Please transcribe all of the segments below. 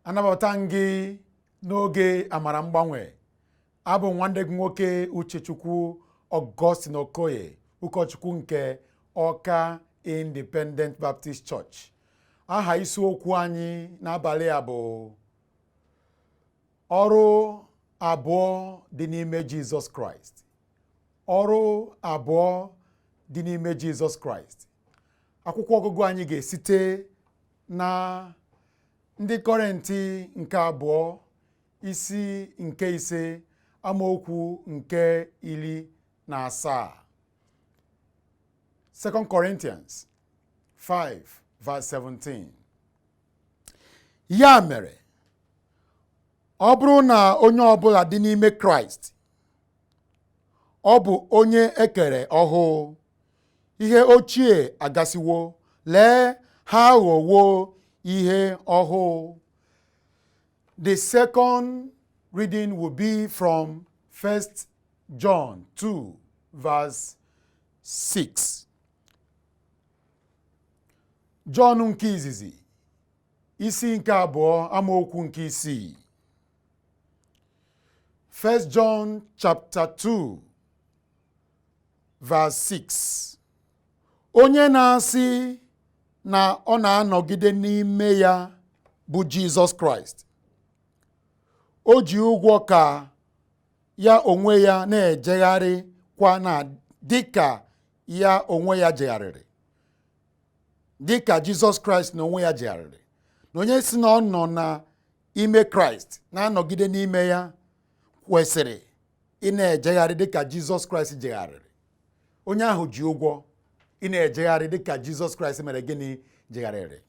Anabata m gị n'oge amara mgbanwe. Abụ m nwanne gị nwoke Uchechukwu Augustine Okoye, ụkọchukwu nke Ọka Independent Baptist Church. Aha isiokwu anyị n'abalị a bụ ọrụ abụọ dị n'ime Jizọs Kraịst. Ọrụ abụọ dị n'ime Jizọs Kraịst. Akwụkwọ ọgụgụ anyị ga-esite na ndị Kọrịntị nke abụọ isi nke 5 amaokwu nke 17. 2 Corinthians 5 verse 17. Ya mere, ọ bụrụ na onye ọbụla dị n'ime Kraịst, ọ bụ onye ekere ọhụụ, ihe ochie agasiwo, lee ha aghọwo ihe ọhụụ. The second reading will be from 1 John 2 verse 6. Jọn nke izizi isi nke 2 amaokwu nke 6. 1 John chapter 2 verse 6. Onye na-asị na ọ na-anọgide n'ime ya bụ Jizọs Kraịst, o ji ụgwọ ka ya onwe ya na-ejegharị kwa na dịka ya onwe ya jegharịrị, dịka Jizọs Kraịst na onwe ya jegharịrị. Na onye si na ọ nọ na ime Kraịst na-anọgide n'ime ya kwesịrị ị na-ejegharị dịka Jizọs Kraịst jegharịrị. Onye ahụ ji ụgwọ ị na-ejegharị dịka Jizọs Kraịst mere gịnị? Jegharịrị.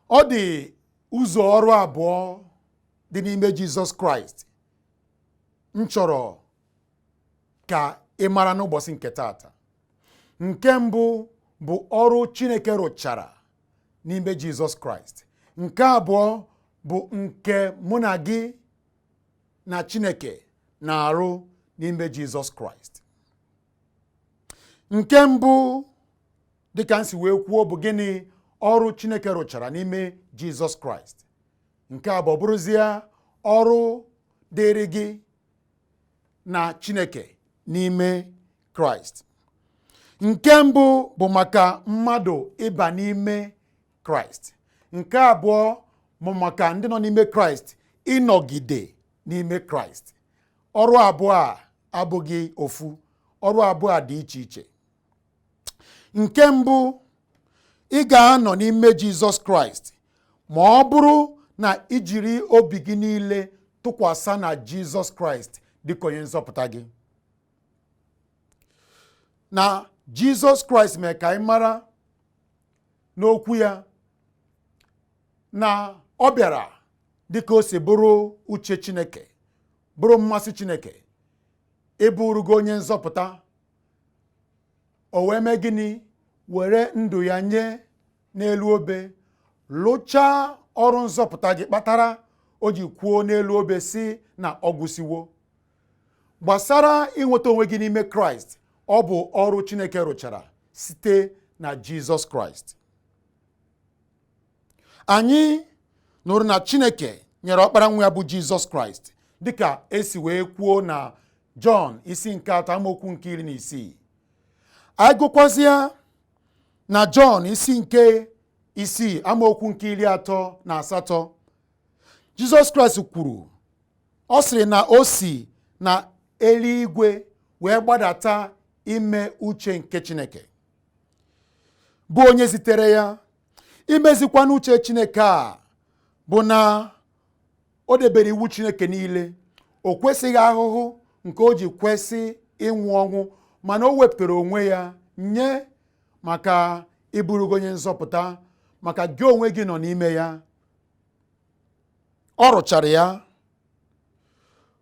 Ọ dị ụzọ ọrụ abụọ dị n'ime Jizọs Kraịst m chọrọ ka ị mara n'ụbọchị nke taata. Nke mbụ bụ ọrụ Chineke rụchara n'ime Jizọs Kraịst. Nke abụọ bụ nke mụ na gị na Chineke na-arụ n'ime Jizọs Kraịst. Nke mbụ, dịka m si wee kwuo, bụ gịnị? Ọrụ Chineke rụchara n'ime Jizọs Kraịst. Nke abụọ bụrụzie ọrụ dịrị gị na Chineke n'ime Kraịst. Nke mbụ bụ maka mmadụ ịba n'ime Kraịst. Nke abụọ bụ maka ndị nọ n'ime Kraịst ịnọgide n'ime Kraịst. Ọrụ abụọ a abụghị ofu, ọrụ abụọ a dị iche iche. Nke mbụ, ị ga-anọ n'ime Jizọs Kraịst ma ọ bụrụ na i jiri obi gị niile tụkwasị na Jizọs Kraịst dịka onye nzọpụta gị. Na Jizọs Kraịst mere ka anyị mara n'okwu ya na ọ bịara dịka o si bụrụ uche Chineke, bụrụ mmasị Chineke, ịbụrụ gị onye nzọpụta. O wee mee gịnị? Were ndụ ya nye n'elu obe, lụchaa ọrụ nzọpụta gị, kpatara o ji kwuo n'elu obe sị na ọ gwụsịwo. Gbasara inweta onwe gị n'ime Kraịst, ọ bụ ọrụ Chineke rụchara site na Jizọs Kraịst. Anyị nụrụ na Chineke nyere ọkpara nwa ya bụ Jizọs Kraịst, dịka esi wee kwuo na Jọn isi nke 3 amaokwu nke 16. Anyị gụkwazịa na Jọn isi nke 6 amaokwu nke 38, Jizọs Kraịst kwuru, ọ sịrị na o si na eluigwe wee gbadata ime uche nke Chineke bụ onye zitere ya. Imezikwa n'uche Chineke a bụ na o debere iwu Chineke niile. O kwesịghị ahụhụ nke o ji kwesị ịnwụ ọnwụ, mana o wepụtara onwe ya nye maka ịbụrụ gị onye nzọpụta, maka gị onwe gị nọ n'ime ya. Ọ rụchara ya,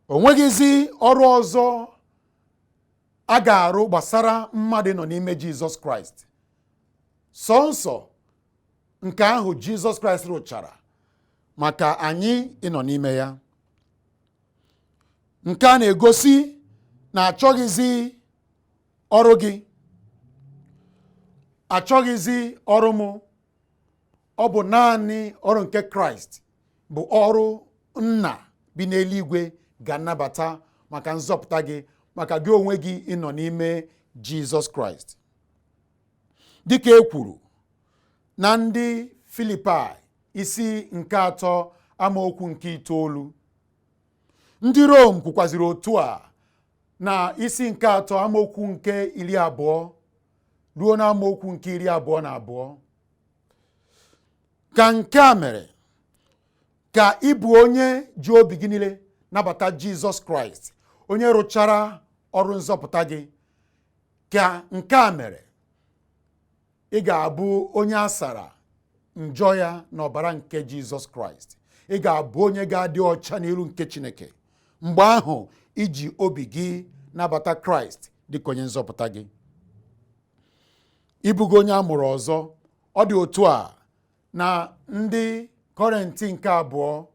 o nweghịzi ọrụ ọzọ a ga-arụ gbasara mmadụ nọ n'ime Jizọs Kraịst. Sọnsọ nke ahụ Jizọs Kraịst rụchara maka anyị ịnọ n'ime ya. Nke a na-egosi na achọghịzi ọrụ gị, achọghịzi ọrụ mụ. Ọ bụ naanị ọrụ nke Kraịst bụ ọrụ nna bi n'eluigwe ga-anabata maka nzọpụta gị, maka gị onwe gị ịnọ n'ime Jizọs Kraịst. Dịka e kwuru na ndị Filipaị isi nke 3 amaokwu nke 9, ndị Rom kwukwaziri otu a na isi nke 3 amaokwu nke 20 ruo na amaokwu nke 22. Ka nke a mere ka ị bụ onye ji obi gị niile nabata Jizọs Kraịst, onye rụchara ọrụ nzọpụta gị. Ka nke a mere ị ga-abụ onye a sara njọ ya n'ọbara nke Jizọs Kraịst. Ị ga-abụ onye ga-adị ọcha n'iru nke Chineke mgbe ahụ iji obi gị nabata Kraịst dịka onye nzọpụta gị. Ịbụgo onye a mụrụ ọzọ. Ọ dị otu a na ndị Kọrịntị nke 2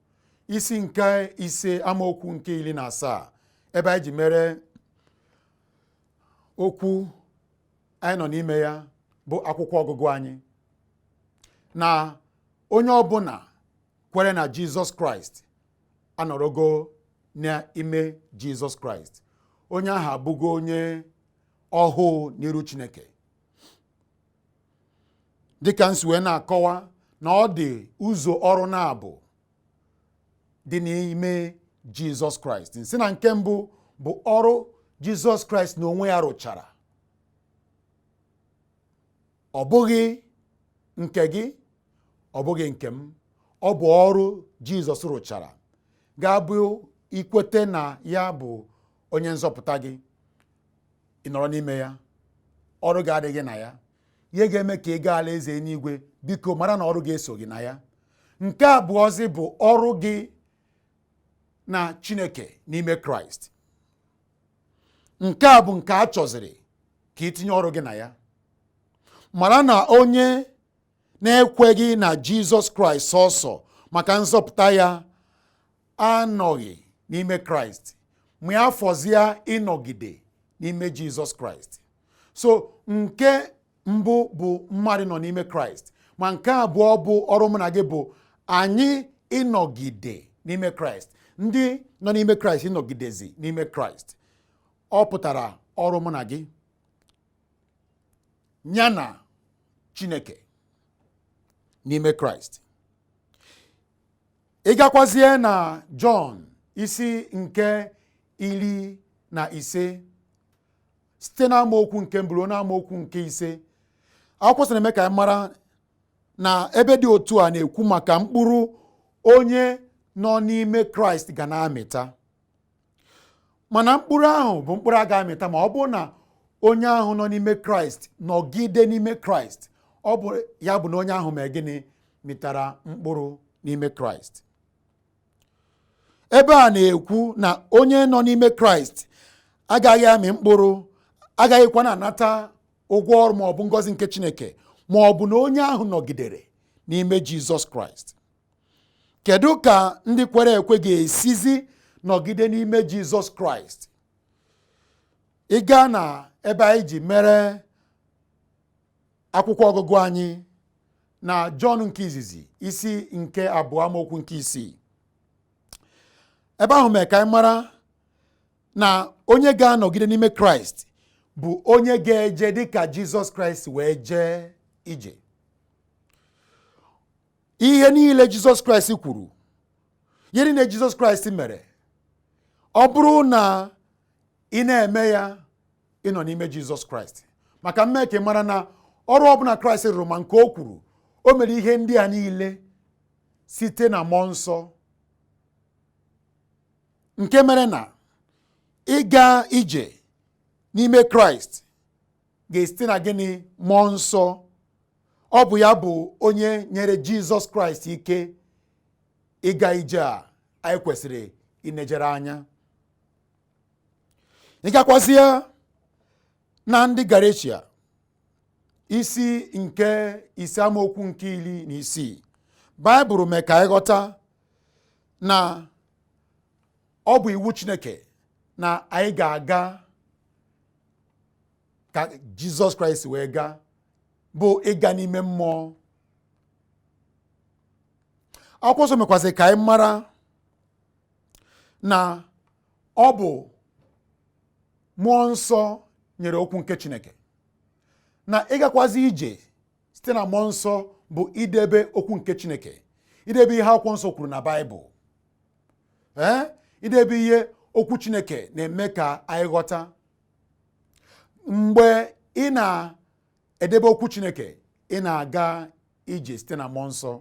isi nke 5 amaokwu nke 17, ebe anyị ji mere okwu anyị nọ n'ime ya bụ akwụkwọ ọgụgụ anyị, na onye ọbụla kwere na Jizọs Kraịst anọrọgo n'ime Jizọs Kraịst, onye ahụ abụgo onye ọhụụ n'iru Chineke. Dịka m si wee na-akọwa na ọ dị ụzọ ọrụ na-abụ dị n'ime Jizọs Kraịst. Nsị na nke mbụ bụ ọrụ Jizọs Kraịst na onwe ya rụchara, ọ bụghị nke gị, ọ bụghị nke m, ọ bụ ọrụ Jizọs rụchara ga-abụ ikwete na ya bụ onye nzọpụta gị, ị nọrọ n'ime ya, ọrụ gị adịghị na ya. Ihe ga-eme ka ị gaa alaeze eluigwe, biko mara na ọrụ ga-eso gị na ya. Nke abụọzi bụ ọrụ gị na Chineke n'ime Kraịst. Nke a bụ nke a chọziri ka itinye ọrụ gị na ya. Mara na onye na-ekweghị na Jizọs Kraịst sọsọ maka nzọpụta ya anọghị n'ime Kraịst, ma ya fọzie ịnọgide n'ime Jizọs Kraịst. So nke mbụ bụ mmadụ nọ n'ime Kraịst, ma nke abụọ bụ ọrụ mụ na gị bụ anyị ịnọgide n'ime Kraịst. Ndị nọ n'ime Kraịst ịnọgidezi n'ime Kraịst, ọ pụtara ọrụ mụ na gị ya na Chineke n'ime Kraịst. Ị gakwazie na Jọn isi nke 15 site n'amaokwu nke 1 ruo n'amaokwu nke 5, akwụkwọ nsọ na-eme ka anyị mara na ebe dị otu a na-ekwu maka mkpụrụ onye nọ n'ime Kraịst ga na-amịta. Mana mkpụrụ ahụ bụ mkpụrụ a ga-amịta ma ọ bụrụ na onye ahụ nọ n'ime Kraịst nọgide n'ime Kraịst. Ọ bụ ya bụ na onye ahụ mee gịnị? Mịtara mkpụrụ n'ime Kraịst. Ebe a na-ekwu na onye nọ n'ime Kraịst agaghị amị mkpụrụ, agaghịkwa na-anata ụgwọ ọrụ ma ọ bụ ngọzi nke Chineke ma ọ bụ na onye ahụ nọgidere n'ime Jizọs Kraịst. Kedu ka ndị kwere ekwe ga-esizi nọgide n'ime Jizọs Kraịst? Ị gaa na ebe anyị ji mere akwụkwọ ọgụgụ anyị na Jọn nke izizi isi nke 2 amaokwu nke 6, ebe ahụ mee ka anyị mara na onye ga-anọgide n'ime Kraịst bụ onye ga-eje dịka Jizọs Kraịst wee jee ije. Ihe niile Jizọs Kraịst kwuru, ihe niile Jizọs Kraịst mere, ọ bụrụ na ị na-eme ya, ị nọ n'ime Jizọs Kraịst. Maka mme ka ị mara na ọrụ ọbụla Kraịst rụrụ ma nke o kwuru, o mere ihe ndị a niile site na mmụọ nsọ, nke mere na ịga ije n'ime Kraịst ga-esite na gịnị? Mmụọ nsọ. Ọ bụ ya bụ onye nyere Jizọs Kraịst ike ịga ije a anyị kwesịrị inejere anya. Ịgakwazie na ndị Galatia isi nke 5 amaokwu nke 16, Baịbụl mee ka anyị ghọta na ọ bụ iwu Chineke na anyị ga-aga ka Jizọs Kraịst wee gaa, bụ ịga n'ime mmụọ. Akwụkwọ nsọ mekwazị ka anyị mara na ọ bụ mmụọ nsọ nyere okwu nke Chineke, na ịgakwazi ije site na mmụọ nsọ bụ idebe okwu nke Chineke, idebe ihe akwụkwọ nsọ kwuru na Baịbụl, idebe ihe okwu Chineke na-eme ka anyị ghọta. Mgbe ị na-edebe okwu Chineke, ị na-aga ije site na mmụọ nsọ,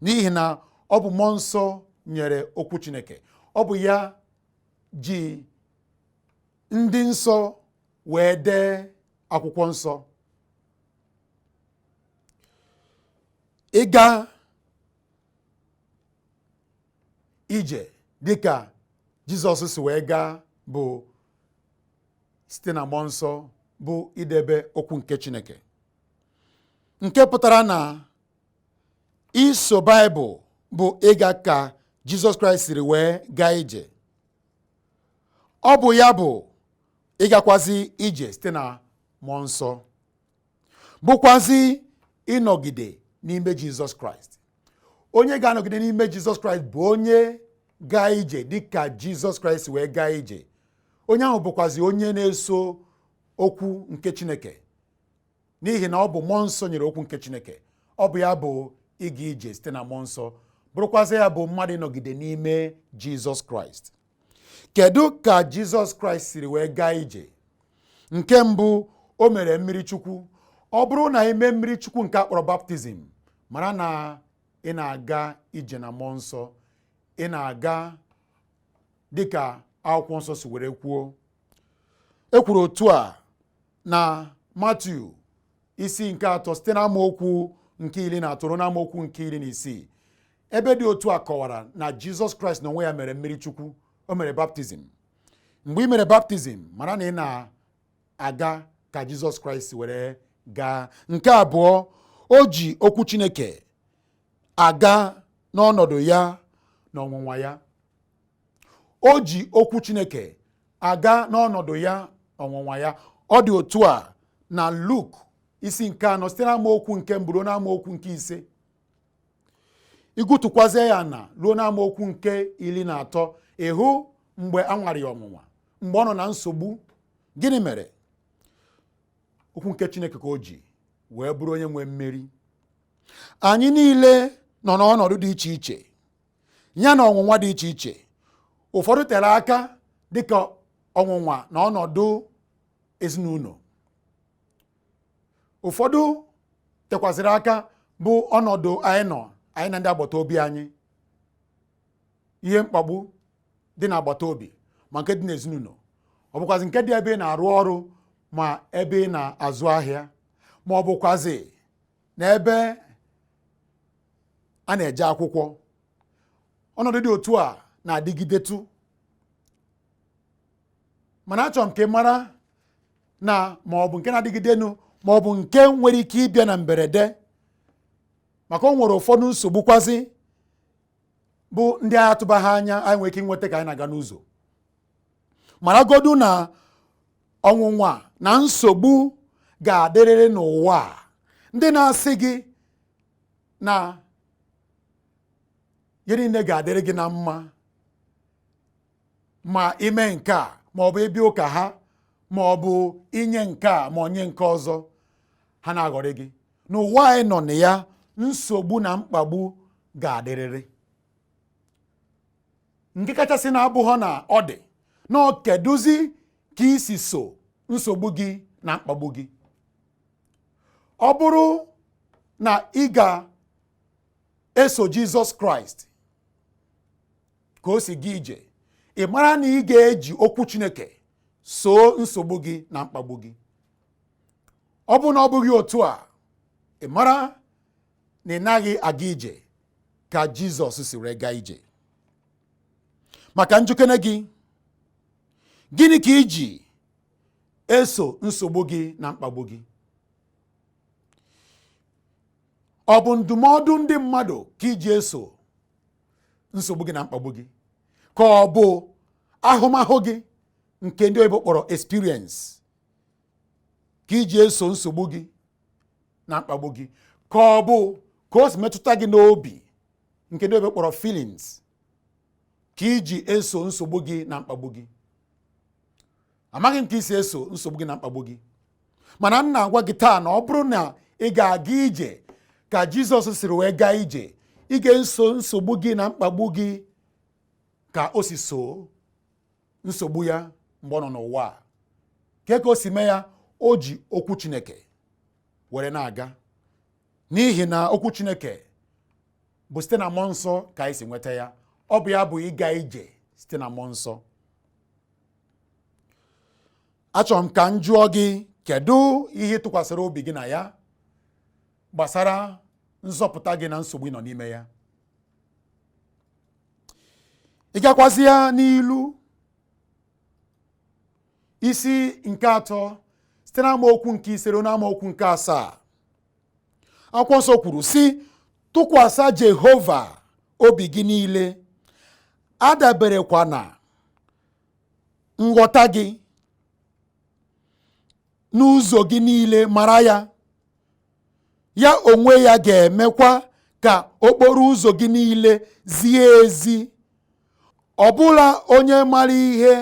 n'ihi na ọ bụ mmụọ nsọ nyere okwu Chineke. Ọ bụ ya ji ndị nsọ wee dee akwụkwọ nsọ. Ịga ije dịka Jizọs si wee gaa bụ site na mmụọ nsọ, bụ idebe okwu nke Chineke, nke pụtara na iso Baịbụl bụ ịga ka Jizọs Kraịst siri wee gaa ije. Ọ bụ ya bụ ịgakwazi ije site na mmụọ nsọ, bụkwazi ịnọgide n'ime Jizọs Kraịst. Onye ga-anọgide n'ime Jizọs Kraịst bụ onye gaa ije dịka Jizọs Kraịst wee gaa ije. Onye ahụ bụkwazi onye na-eso okwu nke Chineke, n'ihi na ọ bụ mmụọ nsọ nyere okwu nke Chineke. Ọ bụ ya bụ ịga ije site na mmụọ nsọ, bụrụkwazị ya bụ mmadụ ịnọgide n'ime Jizọs Kraịst. Kedu ka Jizọs Kraịst siri wee gaa ije? Nke mbụ, o mere mmiri Chukwu. Ọ bụrụ na ime mmiri Chukwu nke a kpọrọ baptizim, mara na ị na-aga ije na mmụọ nsọ, ị na-aga dịka akwụkwọ nsọ si were kwuo. E kwuru otu a na Matiu isi nke 3 site na amaokwu nke 13 ruo na amaokwu nke 16. Ebe dị otu a kọwara na Jizọs Kraịst n'onwe ya mere mmiri Chukwu, o mere baptizim. Mgbe ị mere baptizim, mara na ị na-aga ka Jizọs Kraịst were gaa. Nke abụọ, o ji okwu Chineke aga n'ọnọdụ ya na ọnwụnwa ya. O ji okwu Chineke aga n'ọnọdụ ya ọnwụnwa ya. Ọ dị otu a na Luk isi nke 4 site n'amaokwu nke 1 ruo n'amaokwu nke 5. Ịgụtụkwazie ya na ruo n'amaokwu nke 13, ịhụ mgbe a nwara ya ọnwụnwa, mgbe ọ nọ na nsogbu. Gịnị mere? Okwu nke Chineke ka o ji wee bụrụ onye nwe mmeri. Anyị niile nọ n'ọnọdụ dị iche iche, ya na ọnwụnwa dị iche iche. Ụfọdụ tere aka dịka ọnwụnwa na ọnọdụ ezinụlọ, ụfọdụ tekwaziri aka bụ ọnọdụ anyị nọ, anyị na ndị agbata obi anyị, ihe mkpagbu dị n'agbata obi ma nke dị n'ezinụlọ, ọ bụkwazi nke dị ebe ị na-arụ ọrụ ma ebe ị na-azụ ahịa, ma ọ bụkwazi na ebe a na-eje akwụkwọ. Ọnọdụ dị otu a na-adịgidetu, mana achọrọ m ka ị mara na ma ọ bụ nke na-adịgidenu ma ọ bụ nke nwere ike ịbịa na mberede, maka o nwere ụfọdụ nsogbu kwazi bụ ndị anyị atụbaghị anya anyị nwere ike inweta ka anyị na-aga n'ụzọ. Maragodu na ọnwụnwa na nsogbu ga-adịrịrị n'ụwa a. Ndị na-asị gị na ihe niile ga-adịrị gị na mma ma ime nke a, ma ọ bụ ịbịa ụka ha, ma ọ bụ inye nke a ma onye nke ọzọ, ha na-aghọrị gị. N'ụwa anyị nọ na ya, nsogbu na mkpagbu ga-adịrịrị. Nke kachasị na-abụghọ na ọ dị na kedụzi ka isi so nsogbu gị na mkpagbu gị. Ọ bụrụ na ị ga-eso Jizọs Kraịst ka o si gị ije, ị mara na ị ga-eji okwu Chineke soo nsogbu gị na mkpagbu gị. Ọ bụrụ na ọ bụghị otu a, ị mara na ị naghị aga ije ka Jizọs si wee gaa ije. Maka njikere gị, gịnị ka iji eso nsogbu gị na mkpagbu gị? Ọ bụ ndụmọdụ ndị mmadụ ka iji eso nsogbu gị na mkpagbu gị, ka ọ bụ ahụmahụ gị nke ndị oyibo kpọrọ experience ka iji eso nsogbu gị na mkpagbu gị, ka ọ bụ ka o si metụta gị n'obi, nke ndị oyibo kpọrọ feelings ka iji eso nsogbu gị na mkpagbu gị. Amaghị m ka isi eso nsogbu gị na mkpagbu gị, mana m na-agwa gị taa na ọ bụrụ na ị ga-aga ije ka Jizọs siri wee gaa ije, ị ga-eso nsogbu gị na mkpagbu gị ka o si so nsogbu ya mgbe ọ nọ n'ụwa a. Ke ka o si mee ya? O ji okwu Chineke were na-aga, n'ihi na okwu Chineke bụ site na mmụọ nsọ ka anyị si nweta ya. Ọ bụ ya bụ ịga ije site na mmụọ nsọ. Achọrọ m ka m jụọ gị, kedu ihe ị tụkwasịrị obi gị na ya gbasara nzọpụta gị na nsogbu ị nọ n'ime ya? Ị gakwazi ya n'ilu isi nke 3 site n'amaokwu nke 5 ruo n'amaokwu nke 7, akwụkwọ nsọ kwuru sị, tụkwasị Jehova obi gị niile, adaberekwana nghọta gị, n'ụzọ gị niile mara ya, ya onwe ya ga-emekwa ka okporo ụzọ gị niile zie ezi. Ọbụla onye mara ihe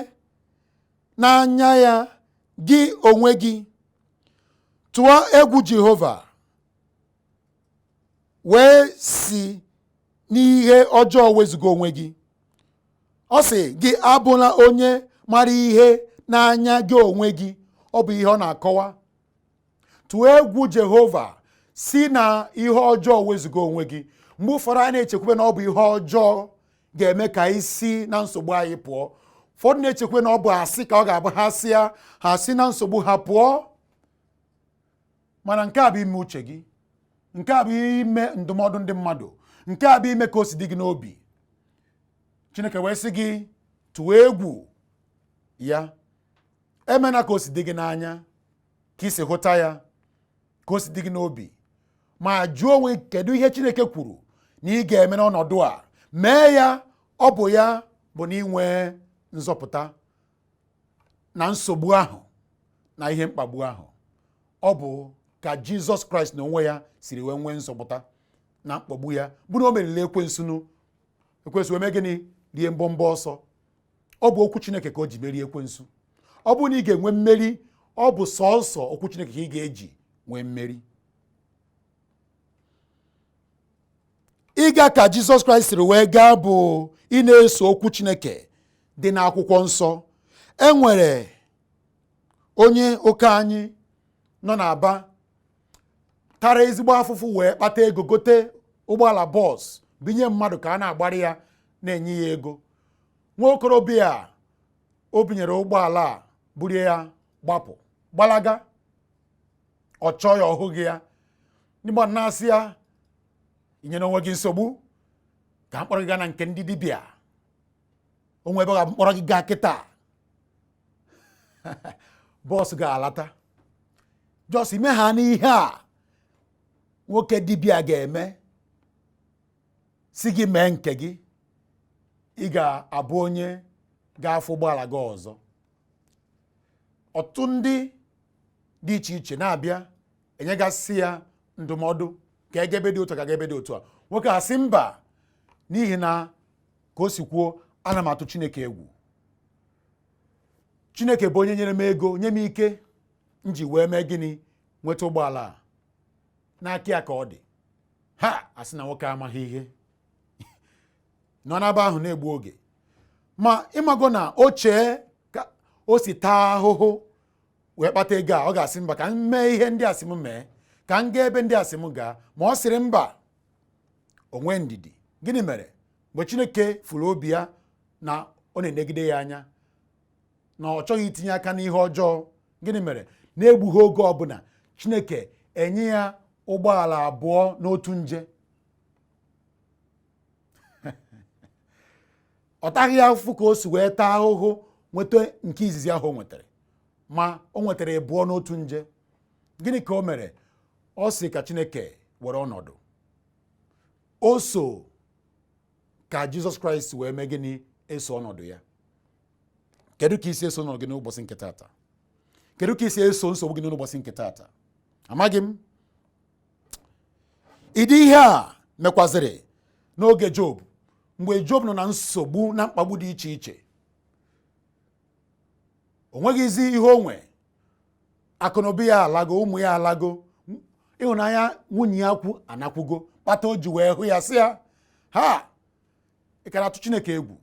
n'anya ya gị onwe gị, tụọ egwu Jehova, wee si n'ihe ọjọọ wezuga onwe gị. Ọ sị gị abụla onye mara ihe n'anya gị onwe gị. Ọ bụ ihe ọ na-akọwa. Tụọ egwu Jehova, si na ihe ọjọọ wezuga onwe gị. Mgbe ụfọdụ anyị na-echekwube na ọ bụ ihe ọjọọ ga-eme ka anyị si na nsogbu anyị pụọ. Ụfọdụ na-echekwa na ọ bụ asị ka ọ ga-abụ ha sịa, ha si na nsogbu ha pụọ. Mana nke a bụ ime uche gị, nke a bụ ime ndụmọdụ ndị mmadụ, nke a bụ ime ka o si dị gị n'obi. Chineke wee sị gị tụọ egwu ya, emena ka o si dị gị n'anya, ka i si hụta ya, ka o si dị gị n'obi, ma jụọ onwe gị kedu ihe Chineke kwuru na ị ga-eme n'ọnọdụ a. Mee ya, ọ bụ ya bụ na inwe nzọpụta na nsogbu ahụ na ihe mkpagbu ahụ. Ọ bụ ka Jizọs Kraịst na onwe ya siri wee nwee nzọpụta na mkpagbu ya, bụ na o meriri ekwensu. Ekwensu wee mee gịnị? Rie mbọmbọ ọsọ. Ọ bụ okwu Chineke ka o ji merie ekwensu. Ọ bụrụ na ị ga-enwe mmeri, ọ bụ sọọsọ okwu Chineke ka ị ga-eji nwee mmeri. Ịga ka Jizọs Kraịst siri wee gaa bụ ị na-eso okwu Chineke dị n'akwụkwọ nsọ. E nwere onye ụka anyị nọ n'Aba tara ezigbo afụfụ wee kpata ego gote ụgbọala bọs binye mmadụ ka a na-agbara ya na-enye ya ego. Nwa okorobịa a o binyere ụgbọala a burie ya gbapụ gbalaga, ọ chọọ ya ọ hụghị ya. Ndị mmadụ na-asị ya, i nyere onwe gị nsogbu, ka m kpọrọ gị gaa na nke ndị dibịa, o nwe ebe ọ ga-abụ m kpọrọ gị gaa kịta, bọs ga-alata. Just ime ha n'ihe a nwoke dibịa ga-eme si gị mee nke gị, ị ga-abụ onye ga-afụ ụgbọala gị ọzọ. Ọtụtụ ndị dị iche iche na-abịa enyegasị ya ndụmọdụ ka ega ebe dị otu a, ka ega ebe dị otu a. Nwoke a sị mba, n'ihi na ka o si kwuo, ana m atụ Chineke egwu. Chineke bụ onye nyere m ego, nye m ike m ji wee mee gịnị, nweta ụgbọala a. N'aka ya ka ọ dị. Ha asị na nwoke amaghị ihe, nọ n'ebe ahụ na-egbu oge. Ma ịmago na o chee ka o si taa ahụhụ wee kpata ego a, ọ ga-asị mba, ka m mee ihe ndị a sị m mee, ka m gaa ebe ndị a sị m gaa. Ma ọ sịrị mba, o nwee ndidi. Gịnị mere? Mgbe Chineke fụrụ obi ya na ọ na-enegide ya anya, na ọ chọghị itinye aka n'ihe ọjọọ, gịnị mere? Na-egbughị oge ọbụla, Chineke enye ya ụgbọala abụọ n'otu nje. Ọ taghị ya afụfụ ka o si wee taa ahụhụ nweta nke izizi ahụ o nwetara, ma o nwetara abụọ n'otu nje. Gịnị ka o mere? Ọ sị ka Chineke were ọnọdụ. O so ka Jizọs Kraịst wee mee gịnị? Eso ọnọdụ ya. Kedu ka i si eso ọnọdụ gị n'ụbọchị nke taata? Kedu ka i si eso nsogbu gị n'ụbọchị nke taata? Amaghị m. Ịdị ihe a mekwazịrị N'oge Job, mgbe Job nọ na nsogbu na mkpagbu dị iche iche, o nweghịzi ihe o nwe, akụnụba ya alago, ụmụ ya alago, ịhụnanya nwunye ya kwu anakwugo, kpata o ji wee hụ ya sị ya, ha ị ka na-atụ Chineke egwu?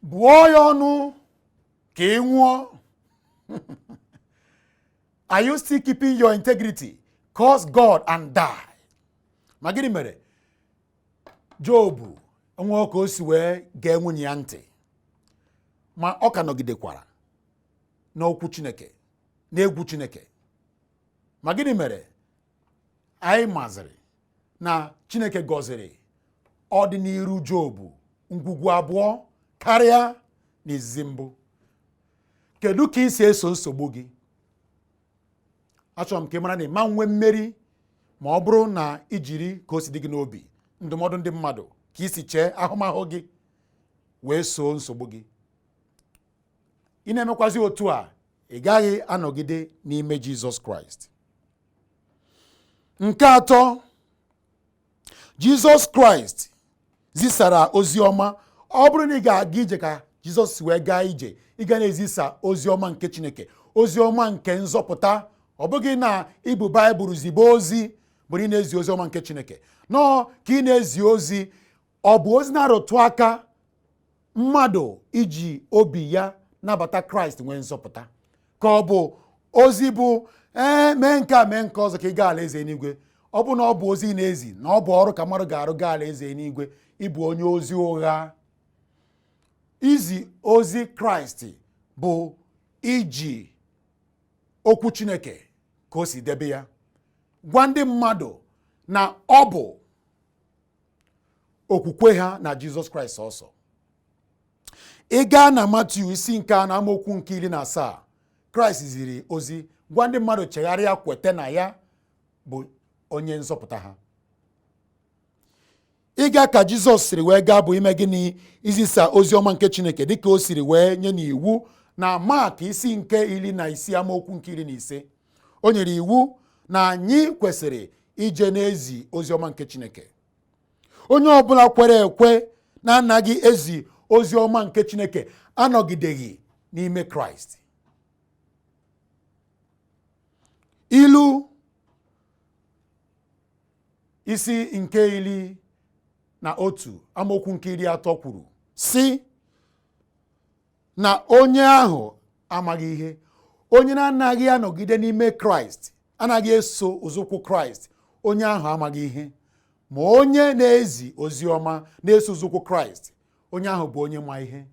Bụọ ya ọnụ ka ị nwụọ. Are you still keeping your integrity? Curse God and die. Ma gịnị mere? Job nwa ka o si wee gee nwunye ya ntị, ma ọ ka nọgidekwara n'okwu Chineke, n'egwu Chineke. Ma gịnị mere? Anyị maziri na Chineke gọziri ọdịnihu Job ngwugwu abụọ karịa n'izizi mbụ. Kedu ka ị si eso nsogbu gị? Achọrọ m ka ị mara na ịma nwe mmeri ma ọ bụrụ na i jiri ka o si dị gị n'obi, ndụmọdụ ndị mmadụ, ka ị si chee ahụmahụ gị wee soo nsogbu gị. Ị na-emekwazi otu a, ị gaghị anọgide n'ime Jizọs Kraịst. Nke atọ, Jizọs Kraịst zisara ozi ọma. Ọ bụrụ na ị ga-aga ije ka Jizọs si wee gaa ije, ị ga na-ezisa ozi ọma nke Chineke, ozi ọma nke nzọpụta. Ọ bụghị na ibu Baịbụl zibe ozi bụ na ị na-ezi ozi ọma nke Chineke. Nọọ ka ị na-ezi ozi, ọ bụ ozi na-arụtụ aka mmadụ iji obi ya nabata Kraịst nwee nzọpụta, ka ọ bụ ozi bụ ee mee nke a mee nke ọzọ ka ị gaa alaeze eluigwe. Ọ bụ na ọ bụ ozi ị na-ezi na ọ bụ ọrụ ka mmadụ ga-arụ gaa alaeze eluigwe, ịbụ onye ozi ụgha. Izi ozi Kraịst bụ iji okwu Chineke ka o si debe ya gwa ndị mmadụ na ọ bụ okwukwe ha na Jizọs Kraịst ọsọ. Ị gaa na Matiu isi nke a na amaokwu nke 17, Kraịst ziri ozi gwa ndị mmadụ chegharịa, kweta na ya bụ onye nzọpụta ha. Ịga ka Jizọs siri wee gaa bụ ime gịnị? Izisa ozi ọma nke Chineke dịka o siri wee nye n'iwu na Mak isi nke 16 amaokwu nke 15. O nyere iwu na anyị kwesịrị ije n'ezi ozi ọma nke Chineke. Onye ọbụla kwere ekwe na-anaghị ezi ozi ọma nke Chineke anọgideghị n'ime Kraịst. Ilu isi nke 11 amaokwu nke 30 kwuru sị na onye ahụ amaghị ihe, onye na-anaghị anọgide n'ime Kraịst, anaghị eso ụzọụkwụ Kraịst, onye ahụ amaghị ihe. Ma onye na-ezi ozi ọma na-eso ụzọụkwụ Kraịst, onye ahụ bụ onye ma ihe.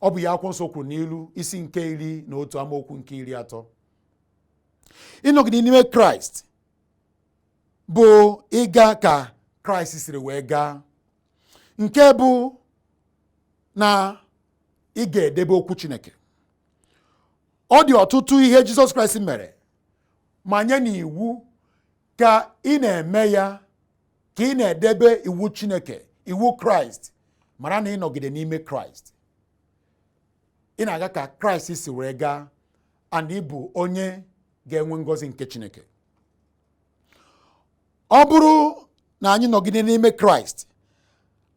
Ọ bụ ya akwụkwọ nsọ kwuru n'ilu isi nke 11 amaokwu nke 30. Ịnọgide n'ime Kraịst bụ ịga ka Kraịst siri wee gaa, nke bụ na ị ga-edebe okwu Chineke. Ọ dị ọtụtụ ihe Jizọs Kraịst mere ma nye n'iwu ka ị na-eme ya, ka ị na-edebe iwu Chineke, iwu Kraịst. Mara na ịnọgide n'ime Kraịst, ị na-aga ka Kraịst si wee gaa, and ị bụ onye ga-enwe ngọzi nke Chineke. Ọ bụrụ na anyị nọgide n'ime Kraịst,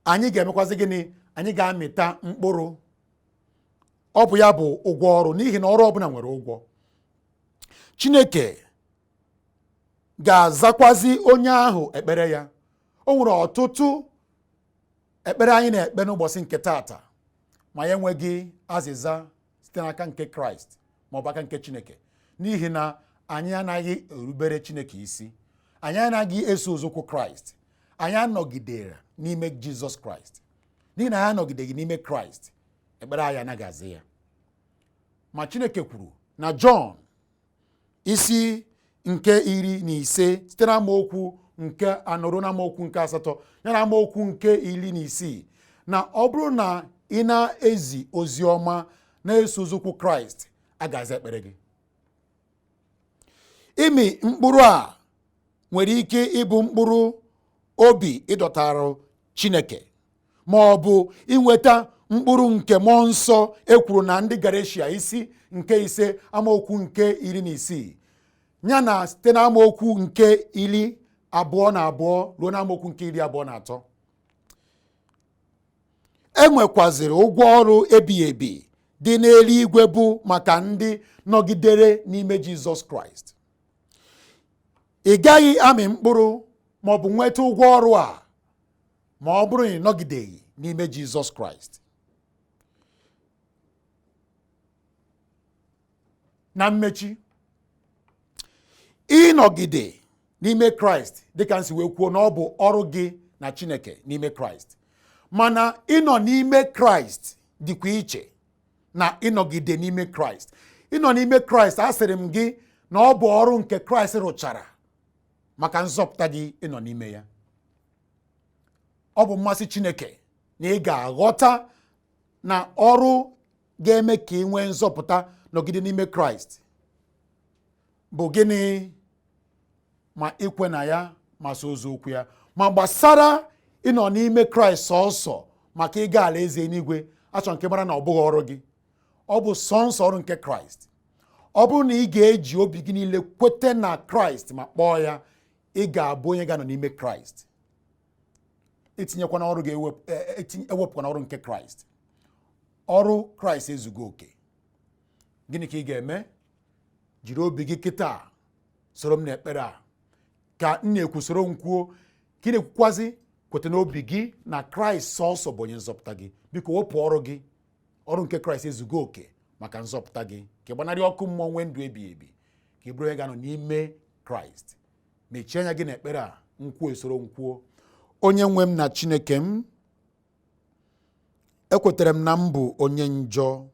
anyị ga-emekwazị gịnị? Anyị ga-amịta mkpụrụ. Ọ bụ ya bụ ụgwọ ọrụ, n'ihi na ọrụ ọbụla nwere ụgwọ. Chineke ga-azakwazi onye ahụ ekpere ya. O nwere ọtụtụ ekpere anyị na-ekpe n'ụbọchị nke taata ma ya enweghị azịza site n'aka nke Kraịst ma ọ bụ aka nke Chineke, n'ihi na anyị anaghị erubere Chineke isi, anyị anaghị eso ụzọụkwụ Kraịst, anyị anọgidere n'ime Jizọs Kraịst. N'ihi na anyị anọgideghị n'ime Kraịst, ekpere anyị anaghị aza ya. Ma Chineke kwuru na Jọn isi nke 15 site na amaokwu nke 4 ruo na amaokwu nke 8 ya na amaokwu nke 16 na ọ bụrụ na ị na-ezi ozi ọma na-eso ụzọụkwụ Kraịst, a ga-aza ekpere gị. Ịmị mkpụrụ a nwere ike ịbụ mkpụrụ obi ịdọtara Chineke, ma ọ bụ inweta mkpụrụ nke mmụọ nsọ e kwuru na ndị Galatia isi nke 5 amaokwu nke 16 ya na site na amaokwu nke 10. 22 ruo na amaokwu nke 23. E nwekwaziri ụgwọ ọrụ ebighị ebi dị n'eluigwe bụ maka ndị nọgidere n'ime Jizọs Kraịst. Ị gaghị amị mkpụrụ ma ọ bụ nweta ụgwọ ọrụ a ma ọ bụrụ na ị nọgideghị n'ime Jizọs Kraịst. Na mmechi, ịnọgide n'ime Kraịst dịka m si wee kwuo na ọ bụ ọrụ gị na Chineke n'ime Kraịst, mana ịnọ n'ime Kraịst dịkwa iche na ịnọgide n'ime Kraịst. Ịnọ n'ime Kraịst, asịrị m gị na ọ bụ ọrụ nke Kraịst rụchara maka nzọpụta gị ịnọ n'ime ya. Ọ bụ mmasị Chineke na ị ga-aghọta na ọrụ ga-eme ka ị nwee nzọpụta nọgide n'ime Kraịst bụ gịnị? Ma ikwe na ya ma so ụzọ okwu ya. Ma gbasara ịnọ n'ime Kraịst sọọsọ maka ịga alaeze eluigwe, achọrọ m ka ị mara na ọ bụghị ọrụ gị, ọ bụ sọnsọ ọrụ nke Kraịst. Ọ bụrụ na ị ga-eji obi gị niile kwete na Kraịst ma kpọọ ya, ị ga-abụ onye ga-anọ n'ime Kraịst. Etinyekwana ọrụ gị, ewepụkwana ọrụ nke Kraịst. Ọrụ Kraịst ezugo oke. Gịnị ka ị ga-eme? Jiri obi gị kịta soro m n'ekpere a ka m na-ekwu, soro m kwuo. Ka ị na-ekwukwazi, kweta n'obi gị na Kraịst sọọsọ bụ onye nzọpụta gị. Biko wepụ ọrụ gị, ọrụ nke Kraịst ezugo oke maka nzọpụta gị, ka ị gbanarị ọkụ mmụọ, nwee ndụ ebighị ebi, ka ị bụrụ onye ga-anọ n'ime Kraịst. Mechie anya gị n'ekpere a m kwuo, soro m kwuo. Onye nwe m na Chineke m, ekwetara m na m bụ onye njọ,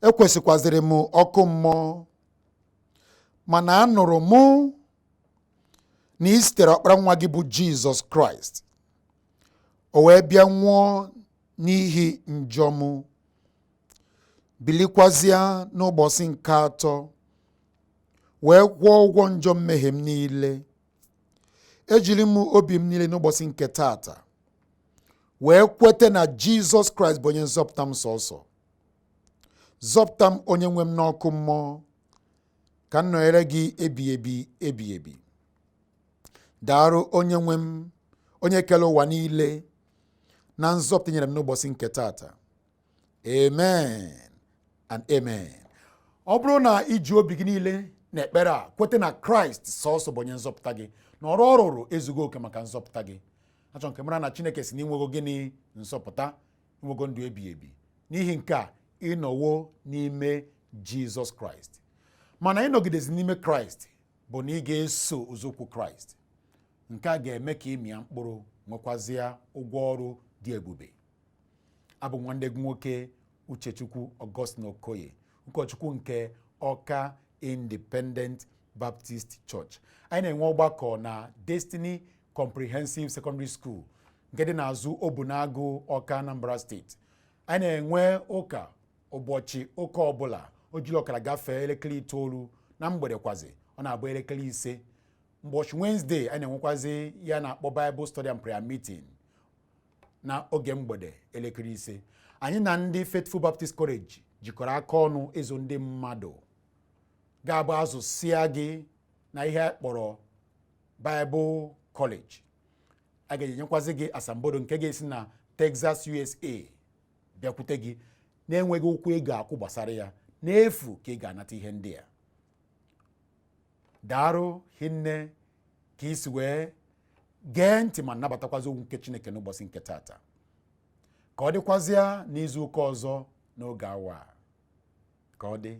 ekwesịkwaziri m ọkụ mmụọ, mana anụrụ mụ na ị zitere ọkpara nwa gị bụ Jizọs Kraịst, o wee bịa nwụọ n'ihi njọ mụ, bilikwazịa n'ụbọchị nke atọ wee kwụọ ụgwọ njọ mmehie m niile. Ejiri m obi m niile n'ụbọchị nke taata wee kwete na Jizọs Kraịst bụ onye nzọpụta m sọsọ. Zọpụta m onye nwe m n'ọkụ mmụọ, ka m nọnyere gị ebi ebi ebi ebi. Daarụ onye nwe m, onye kere ụwa niile, na nzọpụta nyere m n'ụbọchị nke taata. Amen and amen. Ọ bụrụ na iji obi gị niile na ekpere a kwete na Kraịst sọsọ bụ onye nzọpụta gị, na ọrụ ọ rụrụ ezugo oke maka nzọpụta gị, achọrọ nke mara na Chineke si na inwego gịnị? Nzọpụta, inwego ndụ ebighị ebi. N'ihi nke a, ịnọwo n'ime Jizọs Kraịst. Mana ịnọgidezi n'ime Kraịst bụ na ị ga-eso ụzọụkwụ Kraịst. Nke a ga-eme ka ị mịa mkpụrụ, nwekwazịa ụgwọ ọrụ dị ebube. Abụ nwanne gị nwoke Uchechukwu Augustine Okoye, ụkọchukwu nke Ọka Independent Baptist Church. Anyị na-enwe ọgbakọ na Destiny Comprehensive Secondary School nke dị n'azụ Obunagu, Ọka, Anambra Steeti. Anyị na-enwe ụka ụbọchị ụka ọbụla o jiri ọkara gafee elekere 9 na mgbede, kwazi ọ na-abụ elekere 5. Ụbọchị Wednesday anyị na-enwekwazi ya na-akpọ Bible Study and Prayer Meeting na oge mgbede elekere 5. Anyị na ndị Faithful Baptist College jikọrọ aka ọnụ ịzụ ndị mmadụ ga-abụ azụsịa gị na ihe kpọrọ Bible College. A ga-enyekwazi gị asambodo nke ga-esi na Texas, USA bịakwute gị na-enweghị ụkwụ ị ga-akwụ gbasara ya, n'efu ka ị ga-anata ihe ndị a. Daarụ hinne ka isi wee gee ntị ma nabatakwazi okwu nke Chineke n'ụbọchị nke taata. Ka ọ dịkwazịa n'izu ụka ọzọ n'oge awa a. Ka ọ dị.